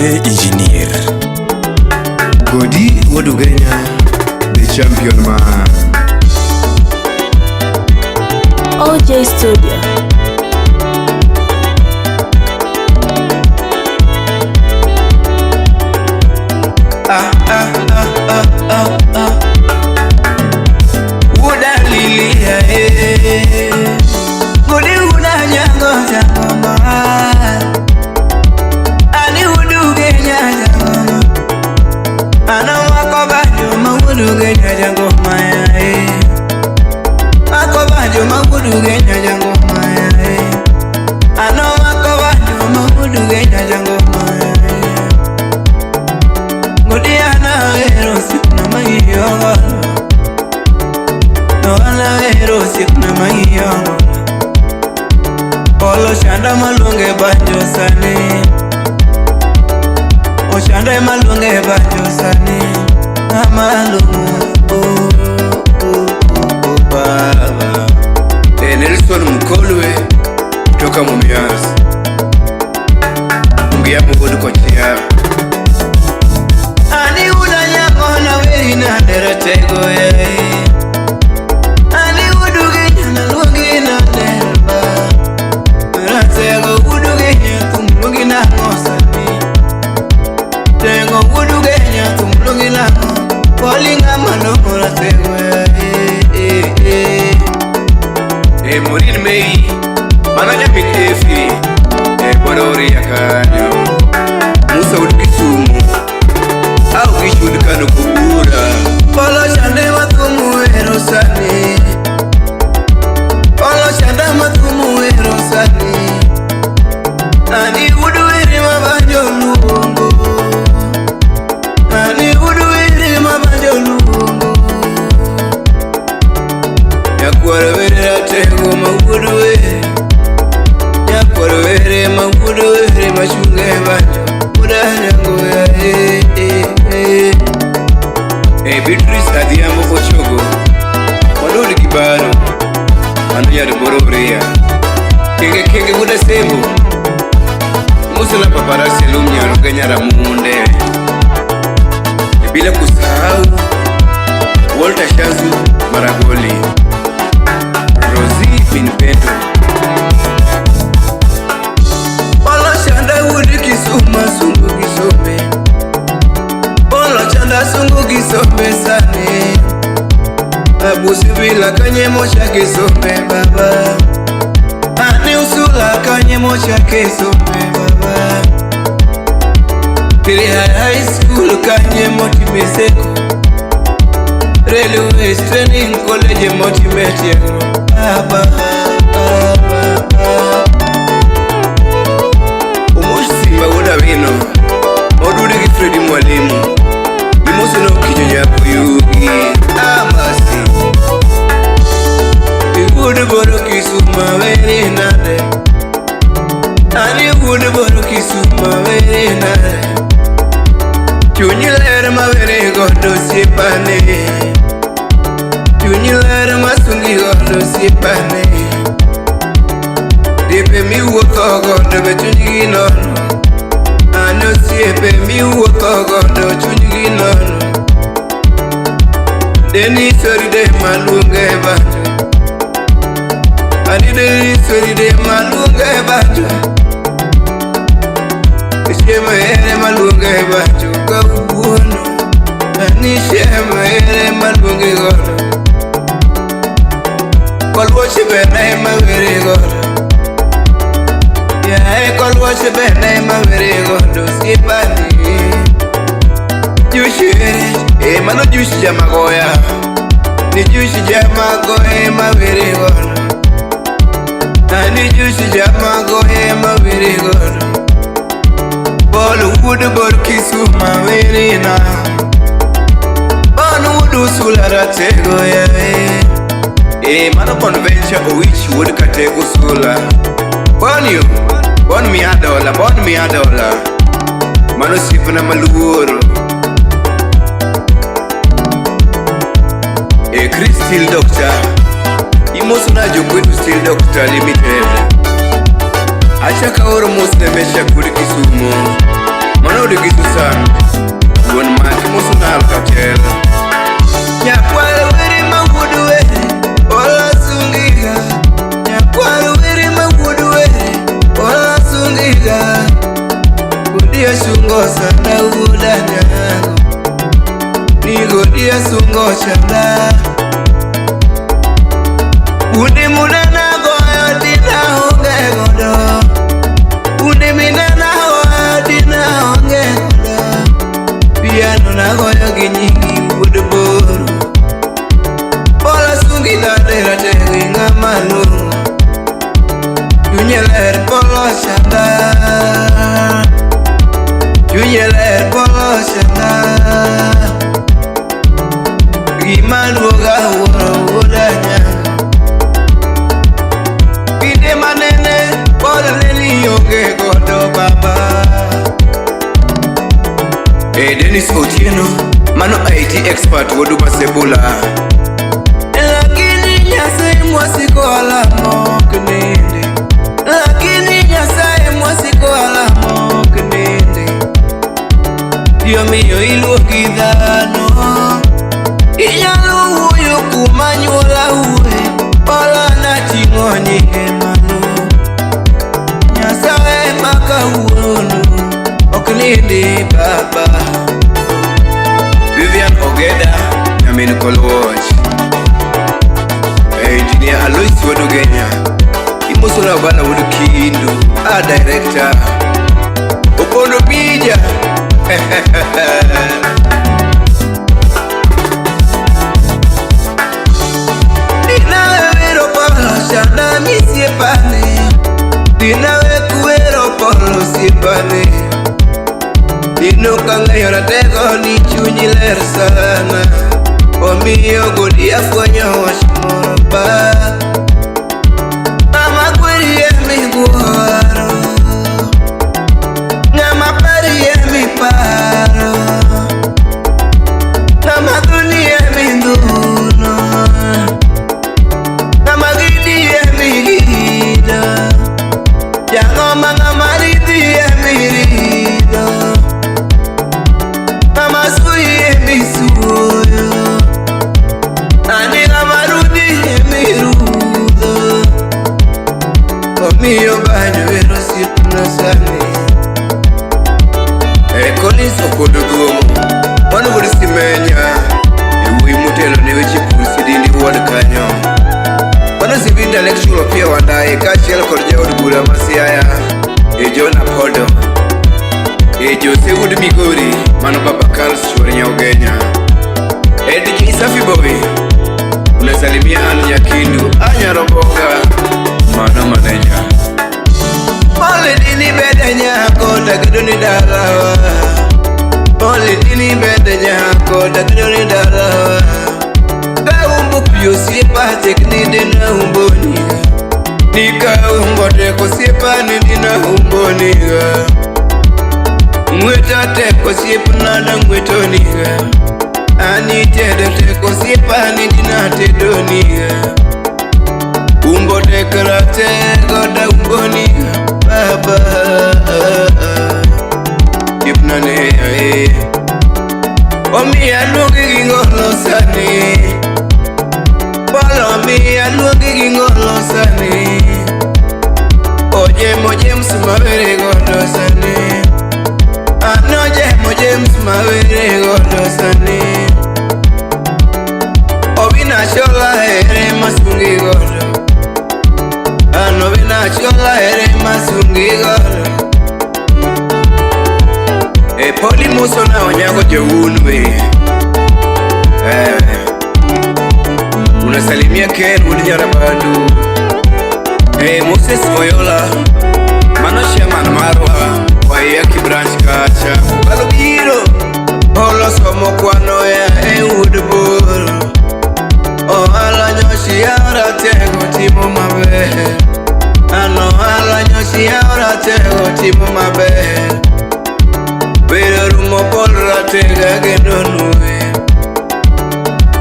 Mzee Engineer. Godi wuod Ugenya, the champion man. OJ Studio. Ah, ah, ah, ah, ah, ah. Udalilia eh. Godi unanyango jangoma. Ani udugenya jangoma. Ana wako banjo mawudugenya jangoma ya eh. Wako banjo mawudugenya jangoma ya eh. Ana wako banjo mawudugenya jangoma ya eh. Godiana wero sipna mayongolo Noana wero sipna mayongolo Polo shanda maluonge banjo sani Oshanda maluonge banjo sani Amalungu oh, oh, oh, oh, baba. Eh, Nelson Mkolwe kutoka Mumias. Ungiapo wuod Kochia. Ani udanyango na weri na tego eh. Ani uduge na luongi na derba Ratego uduge tum luongi na ngosani Tego uduge tum luongi na Polinga mano ratego eh eh eh. Eh, Maureen May, mano nyamin Efi. Eh, Bororia kanyo. Musa wuod Kisumu. Au gishud kano kubura. Polo chande mathumu ero sani Polo chanda mathumu ero sani Ani udu were mabanjo luongo Ani udu were mabanjo luongo Nyakwar were ratego mawuod were Nyakwar were mawuod were machunge banjo Uda nyango ya eh eh eh. Eh, Beatrice Adhiambo Ochogo. Wadod gi baro. Mano nyar Bororia. Kenge kenge wuod Asembo. Musela paparasi Lum nyar Ugenya Ramunde. Eh, bila kusahau Walter Shazu Maragoli. Rosie Minpeto. Polo chanda wuod Kisuma sungu gisombe Polo chanda sungu gisombe sani Abusi bila kanye mocha kisombe baba Ani usula kanye mocha kisombe baba Tiri High School kanye motimeseko Railways Training College motimetiego Baba, baba, baba. Omosh Simba wuod Awino. Odude gi Fredi Mwalimu. Gimoso no kinyo nyapo yugi. Amasi Iwuod boro Kisuma were nade Ani wuod boro Kisuma were nade Chunyi ler ma were godo osiepane Chunyi ler ma sungi godo osiepane Osiepe miwuotho godo be chunygi nono Ani osiepe miwuotho godo chunygi nono Denis Oride maluonge banjo Ani Denis Oride maluonge banjo Shema ere maluonge banjo kawuono Ani shema ere maluonge godo Koluoche bende mawere godo Yae koluoche bende mawere godo Osiepani Jushi ere, eh, mano jushi jamagoya. Ni jushi jamagoya mawere godo Ani jushi jamagoya mawere godo Bol wuod bor Kisuma were na Bon wuod Usula ratego yae. Eh, mano Bonventure Owich wuod Katego Sula. Bon yo, bon miya dola, bon miya dola. Mano osiepna maluoro. Eh, Chris Steel Doctor. Imoso na jokwetu Steel Doctor Limited. Achako aoro mos ne Meshack wuod Kisumo. Mano odi gi Susan. Wuon Maki moso na Alcatel. Nyakwar were ma wuod were ola sungiga. Nyakwar were ma wuod were ola sungiga. Godia sungo sana wuoda nyango. Ni godia sungo chanda. Bunde munana goyo dina onge godo. Bunde minana goyo dina onge godo. Piano nagoyo gi nyingi wuod boro. Bola sungi nade ratego ing'ama long'o. Chunye ler polo chanda. Chunye ler polo chanda. Gima duoga wuoro wuoda nyango. Kinde manene pod ne ni onge godo baba. E Dennis Otieno, mano IT expert wuod Masebula. Lakini Nyasaye mwasiko alamo ok nindi. Lakini Nyasaye mwasiko alamo ok nindi. Omiyo iluongi dhano. Inyalo wuoyo kuma nyuola wuoye. Ola nating'o nyinge malo. Nyasaye ma kawuono ok nindi baba. Vivian Ogeda, nyamin Kolwoch. E Engineer Alois wuod Ugenya. Imoso na bana wuod Kindu, a director. Opondo Bija. Dinawe wero polo shanda misiepane. Dinawe kuwero polo siepane. Dino kang'eyo ratego ni chunyi ler sana. Omiyo godi afwenyo wach moro ba. Ng'ama kweri emiguoro. Ng'ama pari emiparo. Ng'ama dhuni emidhuno. Ng'ama gidi emigido. Jang'oma ng'ama ridhi emiridho. Ng'ama suyi emisuoyo. Ani ng'ama rudhi emirudho. Omiyo banyo ero osiepna sani. E Collins Opondo Duomo, mano wuod Simenya. E wuoyi motelo ne weche pur Sidindi Ward kanyo. Mano Civil Intellectual Opiyo Wandayi kaachiel kod jaod bura ma Siaya e John Apodo. E Jose wuod Migori, mano Baba Carls chuor Nyaugenya. E DJ Safi Boy, unasalimia Ann Nyakindu, Anyarobonga, mano maneja. Pole dini bede nyako tagedo ni dalawa. Pole dini bede nyako tagedo ni dalawa. Ka umbo pi osiepa tek ni dina umbo niga. Ni ka umbo tek osiepa ni dina umbo niga. Ng'weta tek osiepna da ng'weto niga. Ani tedo tek osiepa ni dina tedo niga. Umbo tek ratego da umbo niga baba. Osiepna ne ae. Omiyo aluongi gi ngolo sani. Polo omiyo aluongi gi ngolo sani. Ojemo James mawere godo sani. An ojemo James mawere godo sani. Obina chola ere masungi godo. An obina chola ere masungi godo. E podi muso na onyago jounwe. Unasalimia Ken wuod Nyarabandu. E Moses Oyola, mano chairman marwa Waiyaki branch kacha. Kogalo biro oloso mokwano ya e wuod boro. Ohala nyoshi yaw ratego timo maber. An ohala nyoshi yaw ratego timo maber. Bedo rumo pol ratego ageno nuwe.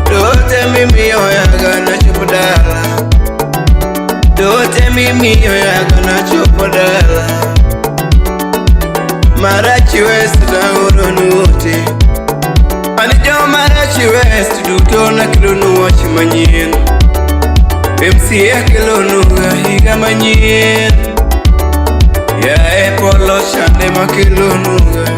Dote mimiyo yaga nachop dala. Dote mimiyo yaga nachop dala. Marach we duto nakelonu wach manyien. MCA akelonuga higa manyien. Yae polo chande makelonuga.